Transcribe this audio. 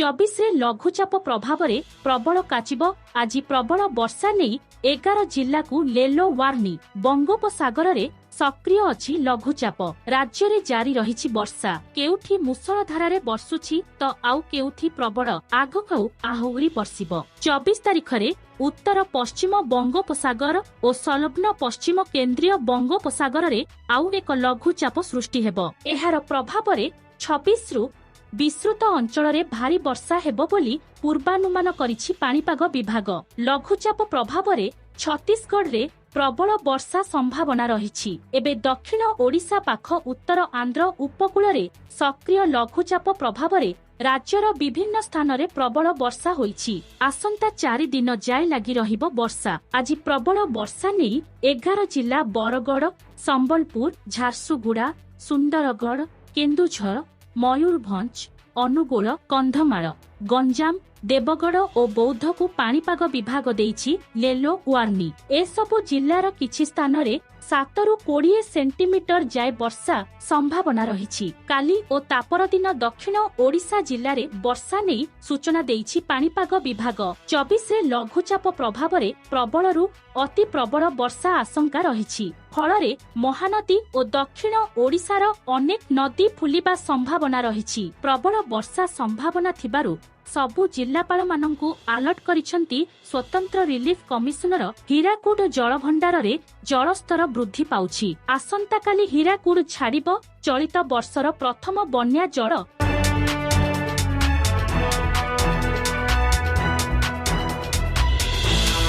24ରେ ଲଘୁଚାପ ପ୍ରଭାବରେ ପ୍ରବଳ କାଚିବ। ଆଜି ପ୍ରବଳ ବର୍ଷା ନେଇ 11 ଜିଲ୍ଲାକୁ ଲେଲୋ ୱାର୍ଣ୍ଣିଂ। ବଙ୍ଗୋପସାଗରରେ ସକ୍ରିୟ ଅଛି ଲଘୁଚାପ। ରାଜ୍ୟରେ ଜାରି ରହିଛି ବର୍ଷା। କେଉଁଠି ମୁଷଳଧାରାରେ ବର୍ଷୁଛି ତ ଆଉ କେଉଁଠି ପ୍ରବଳ। ଆଗକୁ ଆହୁରି ବର୍ଷିବ। 24 ତାରିଖରେ ଉତ୍ତର ପଶ୍ଚିମ ବଙ୍ଗୋପସାଗର ଓ ସଂଲଗ୍ନ ପଶ୍ଚିମ କେନ୍ଦ୍ରୀୟ ବଙ୍ଗୋପସାଗରରେ ଆଉ ଏକ ଲଘୁଚାପ ସୃଷ୍ଟି ହେବ। ଏହାର ପ୍ରଭାବରେ 26ରୁ ବିସ୍ତୃତ ଅଞ୍ଚଳରେ ଭାରୀ ବର୍ଷା ହେବ ବୋଲି ପୂର୍ବାନୁମାନ କରିଛି ପାଣିପାଗ ବିଭାଗ। ଲଘୁଚାପ ପ୍ରଭାବରେ ଛତିଶଗଡ଼ରେ ପ୍ରବଳ ବର୍ଷା ସମ୍ଭାବନା ରହିଛି। ଏବେ ଦକ୍ଷିଣ ଓଡ଼ିଶା ପାଖ ଉତ୍ତର ଆନ୍ଧ୍ର ଉପକୂଳରେ ସକ୍ରିୟ ଲଘୁଚାପ ପ୍ରଭାବରେ ରାଜ୍ୟର ବିଭିନ୍ନ ସ୍ଥାନରେ ପ୍ରବଳ ବର୍ଷା ହୋଇଛି। ଆସନ୍ତା 4 ଦିନ ଯାଏ ଲାଗି ରହିବ ବର୍ଷା। ଆଜି ପ୍ରବଳ ବର୍ଷା ନେଇ 11 ଜିଲ୍ଲା ବରଗଡ଼, ସମ୍ବଲପୁର, ଝାରସୁଗୁଡ଼ା, ସୁନ୍ଦରଗଡ଼, କେନ୍ଦୁଝର, ମୟୂରଭଞ୍ଜ, ଅନୁଗୋଳ, କନ୍ଧମାଳ, ଗଞ୍ଜାମ, ଦେବଗଡ଼ ଓ ବୌଦ୍ଧକୁ ପାଣିପାଗ ବିଭାଗ ଦେଇଛି ଲେଲୋ ୱାର୍ଣ୍ଣିଂ। ଏସବୁ ଜିଲ୍ଲାର କିଛି ସ୍ଥାନରେ 7ରୁ 20 ସେଣ୍ଟିମିଟର ଯାଏ ବର୍ଷା ସମ୍ଭାବନା ରହିଛି। କାଲି ଓ ତାପରଦିନ ଦକ୍ଷିଣ ଓଡ଼ିଶା ଜିଲ୍ଲାରେ ବର୍ଷା ନେଇ ସୂଚନା ଦେଇଛି ପାଣିପାଗ ବିଭାଗ। 24ରେ ଲଘୁଚାପ ପ୍ରଭାବରେ ପ୍ରବଳରୁ ଅତି ପ୍ରବଳ ବର୍ଷା ଆଶଙ୍କା ରହିଛି। ଫଳରେ ମହାନଦୀ ଓ ଦକ୍ଷିଣ ଓଡ଼ିଶାର ଅନେକ ନଦୀ ଫୁଲିବା ସମ୍ଭାବନା ରହିଛି। ପ୍ରବଳ ବର୍ଷା ସମ୍ଭାବନା ଥିବାରୁ ସବୁ ଜିଲ୍ଲାପାଳମାନଙ୍କୁ ଆଲର୍ଟ କରିଛନ୍ତି ସ୍ୱତନ୍ତ୍ର ରିଲିଫ କମିଶନର। ହୀରାକୁଦ ଜଳଭଣ୍ଡାରରେ ଜଳସ୍ତର ବୃଦ୍ଧି ପାଉଛି। ଆସନ୍ତାକାଲି ହୀରାକୁଦ ଛାଡ଼ିବ ଚଳିତ ବର୍ଷର ପ୍ରଥମ ବନ୍ୟା ଜଳ।